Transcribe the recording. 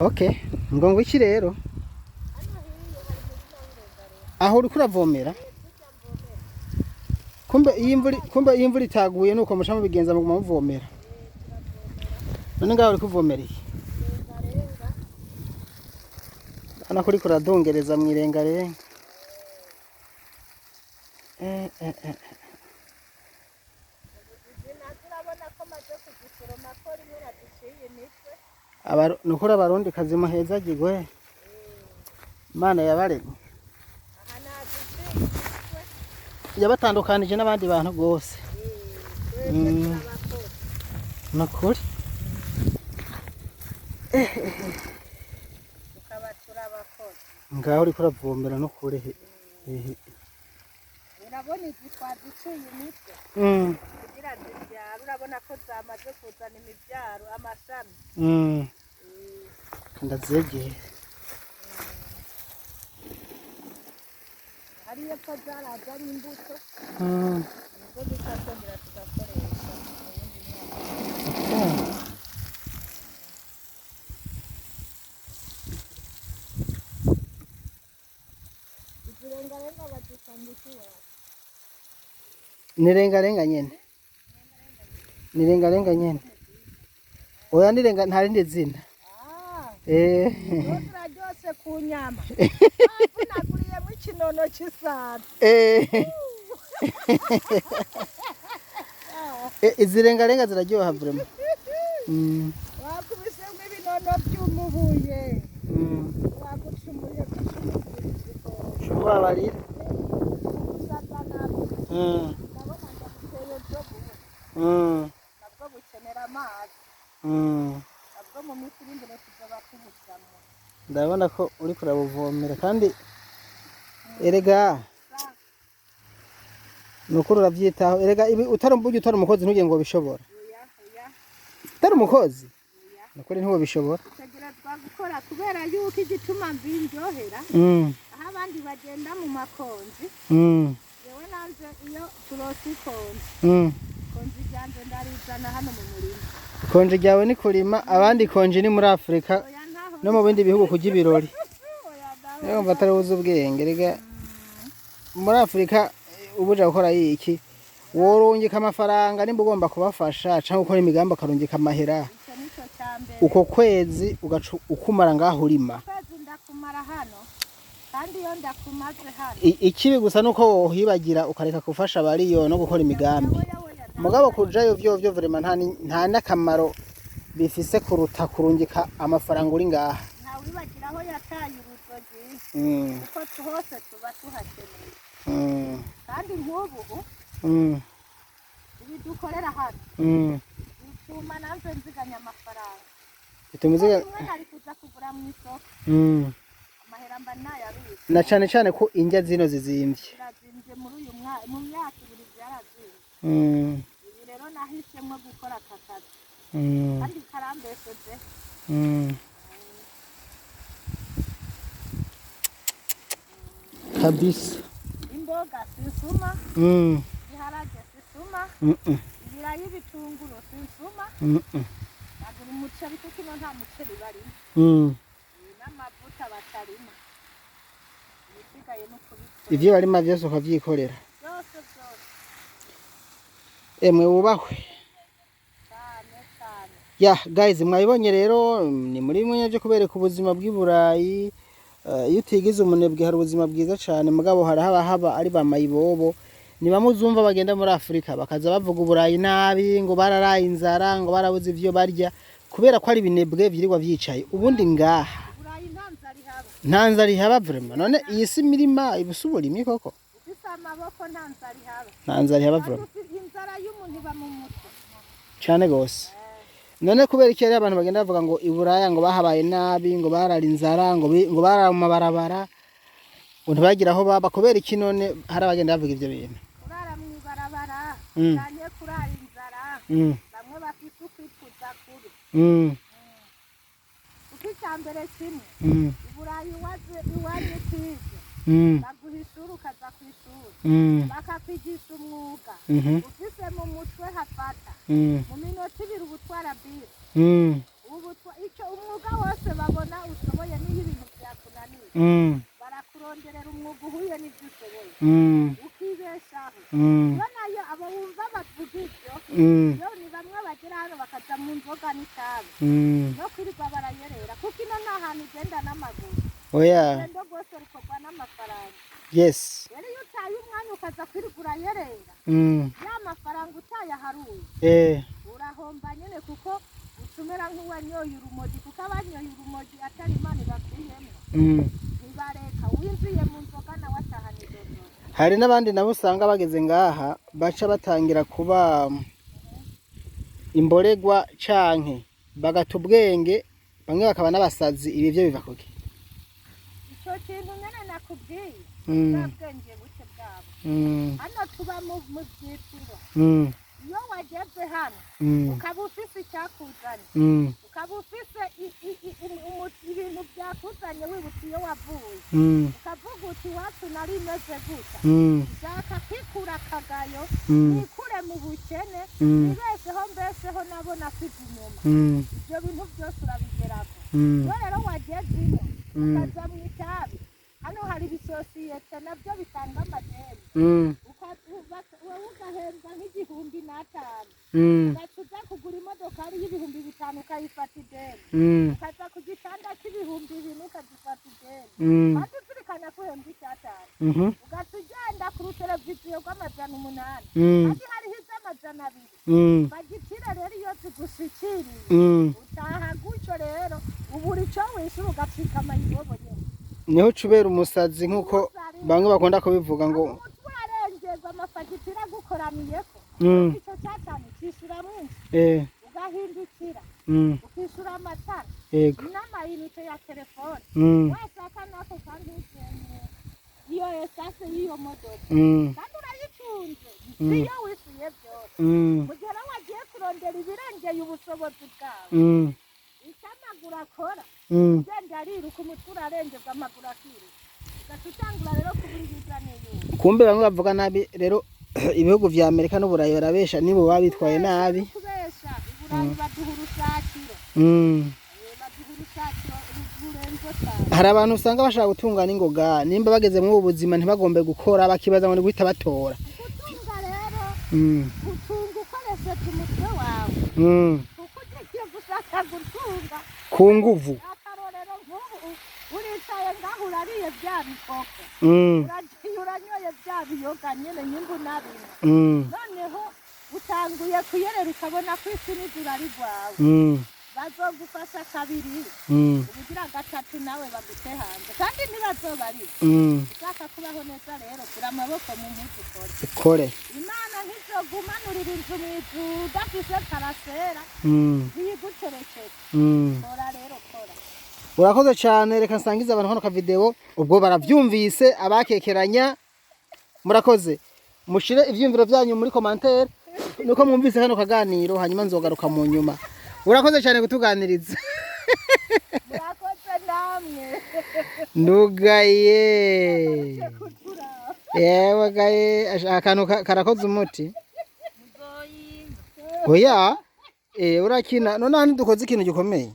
Okay, ngo iki rero? Aho uriko uravomera? Kumbe iyo imvura itaguye nuko muca mubigenza, muguma muvomera. None ngaho uriko uvomera iki? Urabona ko uriko uradungereza mw'irengarenga. Eh, eh, eh. Izi nazo urabona ko maze kuzisoroma, ko rimwe naziciye imitwe. Nukuri abarundi kazi muhezagirwe. Imana yabaremye. Aha naziciye imitwe. Yabatandukanije n'abandi bantu rwose. Twebwe turabakozi. Nukuri. Tukaba turabakozi. Ngaho uriko uravomera nukuri. Ehe. Urabona izi twaziciye imitwe kugira zivyare. Urabona ko zamaze kuzana imivyaro, amashami. Ndazegera. Hariyo ko zaraza ari imbuto, nizo duca twongera tugakoresha mu wundi mwaka. Izi rengarenga bazita ngo iki wawe? Ni rengarenga nyene. Ni rengarenga nyene. Oya, ni renga, nta rindi zina. Ah, zo ziraryoshe ku nyama. Bavunaguriyemo ikinono c'isazi. Izi rengarenga ziraryoha vraiment. Wakubisemwo ibinono vy'umubuye. Wagucumuye gucumugura igikoni. Shumbabarira. Usaza nabwo. Ndabona ndabuteye ejo bundi. Nabwo bukenera amazi. Nabwo mu minsi iri imbere tuzoba tubusamwo. Ndabona ko uriko urabuvomera kandi erega nukuri uravyitaho. Erega ibi utari burya, utari umukozi ntugire ngo bishobora. Oya, oya. Utari umukozi Oya. nukuri ntiwobishobora. Utegerezwa gukora, kubera yuko igituma mbindyohera, aho abandi bagenda mu makonji, jewe nanje iyo turose ikonji, konji ryanje ndarizana hano mu murima. Ikonji ryawe ni kurima, abandi ikonji ni muri Afurika Oya, ntaho. no mu bindi bihugu kurya ibirori. Oya, ndaho. Niyo mva atari buzi ubwenge. Rega muri Afurika ubuja gukora iki? Worungika amafaranga nimba ugomba kubafasha canke gukora imigambi, akarungika amahera. Ico nico ca mbere. Uko kwezi ugaca ukumara ngaho urima. Kwezi ndakumara hano, kandi iyo ndakumaze hano, Ikibi gusa nuko wohibagira ukareka gufasha abariyo no gukora imigambi. Oya, oya. Mugabo kujayo vyo vraiment nta n'akamaro bifise kuruta kurungika amafaranga uri ngaha. Ntawibagira aho yataye uruzogi, kuko hose tuba tuhakeneye. Kandi nk'ubu ibi dukorera hano bituma nanze nziganya amafaranga. Bituma uziga. Rimwe nari kuza kugura mu isoko, amahera mba nayabitse. Na cane cane ko indya zino zizimvye. Birazimvye muri uyu mwaka, mu myaka 2 byarazimvye. Ibi rero nahisemwo gukora aka kazi, kandi karambesheje. Kabisa. Imboga sinsuma, ibiharage sisuma, ibirayi, ibitunguru sinsuma. Nagura umuceri kuko ino nta muceri barima. N'amavuta batarima. Ibisigaye ni ukubikora. Ivyo barima vyose ukavyikorera. Byose byose. Emwe, wubahwe. Cyane cyane. Ya guys, mwabibonye rero, ni muri bimwe byo kubereka ubuzima bw'i Burayi. Iyo utigize umunebwe hari ubuzima bwiza cyane, mugabo hari haba haba ari ba mayibobo. Ni bamwe uzumva bagenda muri Afurika bakaza bavuga Uburayi nabi, ngo bararaye inzara, ngo barabuze ivyo barya, kubera ko ari ibinebwe vyirirwa vyicaye. Ubundi ngaha Burayi nta nzara ihaba. Nta nzara ihaba vraiment. None iyi si mirima ibusa uburimyi koko? Ufise amaboko nta nzara ihaba. Nta nzara ihaba vraiment. Kandi inzara y'umuntu iba mu mutwe. Cane gose. None kubera iki hariho abantu bagenda bavuga ngo Iburaya ngo bahabaye nabi, ngo barara inzara, ngo barara mu mabarabara, ngo ntibagira aho baba? Kubera iki none hari abagenda bavuga ivyo bintu? Kurara mw'ibarabara canke kurara inzara, bamwe bafise ukwipfuza kubi. Kuko icya mbere kimwe, Iburayi iwaje iwanyu utize, baguha ishuri, ukaza ku ishuri, bakakwigisha umwuga. Ufise mu mutwe hafata, mu minota 2 uba utwara bisi. Ubu icyo umwuga wose babona ushoboye, niyo ibintu byakunaniye, barakuronderera umwuga uhuye n'ibyo ushoboye, ukibeshaho. Iyo nayo abo wumva bavuga ibyo, yo ni bamwe bagera hano bakaja mu nzoga n'itabi no kwirirwa barayerera, kuko ino nta hantu ugenda n'amaguru. Oya. Urugendo rwose rukorwa n'amafaranga. Rero iyo utaye umwanya ukaza kwirirwa urayerera, ya mafaranga utayaharuye, urahomba nyine, kuko ucumera nk'uwanyoye urumogi, kuko abanyoye urumogi atari Imana ibakuyemo, ntibareka. Winjiye mu nzoga nawe atahana izo nzoga. Hari n'abandi nabo usanga bageze ngaha baca batangira kuba imboregwa canke bagata ubwenge, bamwe bakaba n'abasazi. Ibi byo biva kuki? Icyo kintu nyine nakubwiye, bwa bwenge buke bwabo. Hano tuba mu byiciro. Iyo wageze hano, ukaba ufise icyakuzanye, ukaba ufise ibintu byakuzanye, wibutse iyo wavuye, ukavuga uti: "Iwacu nari meze gutya, nshaka kwikura akagayo, nikure mu bukene, nibesheho, mbesheho nabo nasize inyuma," ibyo bintu byose urabigerako. Iyo rero wageze ino, ukaja mu itabi, hano hari ibisosiyete nabyo bitanga amadeni, wowe ugahembwa nk'1500, ugaca uza kugura imodokari y'5000, ukayifata ideni, ukaza ku gitanda c'4000, ukagifata ideni, kandi uzirikana ko uhembwa 500, ugaca ugenda ku ruteleviziyo rw'800, kandi hariho iz'200. Fagitire rero iyo zigushikiriye, utaha gutyo rero, ubura ico wishura, ugacika amayibobo nyene. Niho ucubera umusazi, nk'uko bamwe bakunda kubivuga ngo Umutwe urarengerwa, amafagitire agukoraniyeko. Ico catanu cishuramwo inzu, ugahindukira, ukishura amatara n'amayinite ya telefone, washaka nako kandi ukenye iyo essence y'iyo modoka, kandi urayitunze, siyo wishuye byose. Mu gihe rero wagiye kurondera ibirengeye ubushobozi bwawe, icyo amaguru akora, ugenda ariruka, umutwe urarengerwa, amaguru akiruka, ugaca utangura rero kubura ibiza n'iyindi. Kumbe bamwe bavuga nabi rero ibihugu vya Amerika n'Uburayi, barabesha nibo baba bitwaye nabi. Kubesha, Iburayi baduha urushakiro. Baduha urushakiro rurenze cyane. Hari abantu usanga bashaka gutunga n'ingoga, nimba bageze muri ubu buzima ntibagombe gukora, bakibaza ngo ni guhita batora. Gutunga rero, utunga ukoresheje umutwe wawe, kuko ugiye gushaka gutunga ku nguvu. Akarorero, nk'ubu uricaye ngaho, urariye bya bikoko, uragiye uranyoye bya biyoga nyine, nyimba unabinywa, noneho utanguye kuyerera, ukabona ko isi n'ijuru ari rwawe, bazogufasha kabiri, ubugira gatatu nawe bagute hanze, kandi ntibazobarira. Ushaka kubaho neza rero, kura amaboko mu mpuzu, ukore. Ukore. Imana ntizogumanurira inzu mu ijuru udafise parasera, ntiyiguterekere. Kora rero, kora. Urakoze cyane. Reka nsangize abantu hano ka video, ubwo baravyumvise abakekeranya. Murakoze, mushire ivyiyumviro vyanyu muri commentaire nuko mwumvise kano kaganiro, hanyuma nzogaruka mu nyuma. Urakoze cyane kutuganiriza. Murakoze namwe. Ndugaye. Bareke kuturaba. Yewe gaye, akantu karakoze umuti. Oya, urakina none hano dukoze ikintu gikomeye.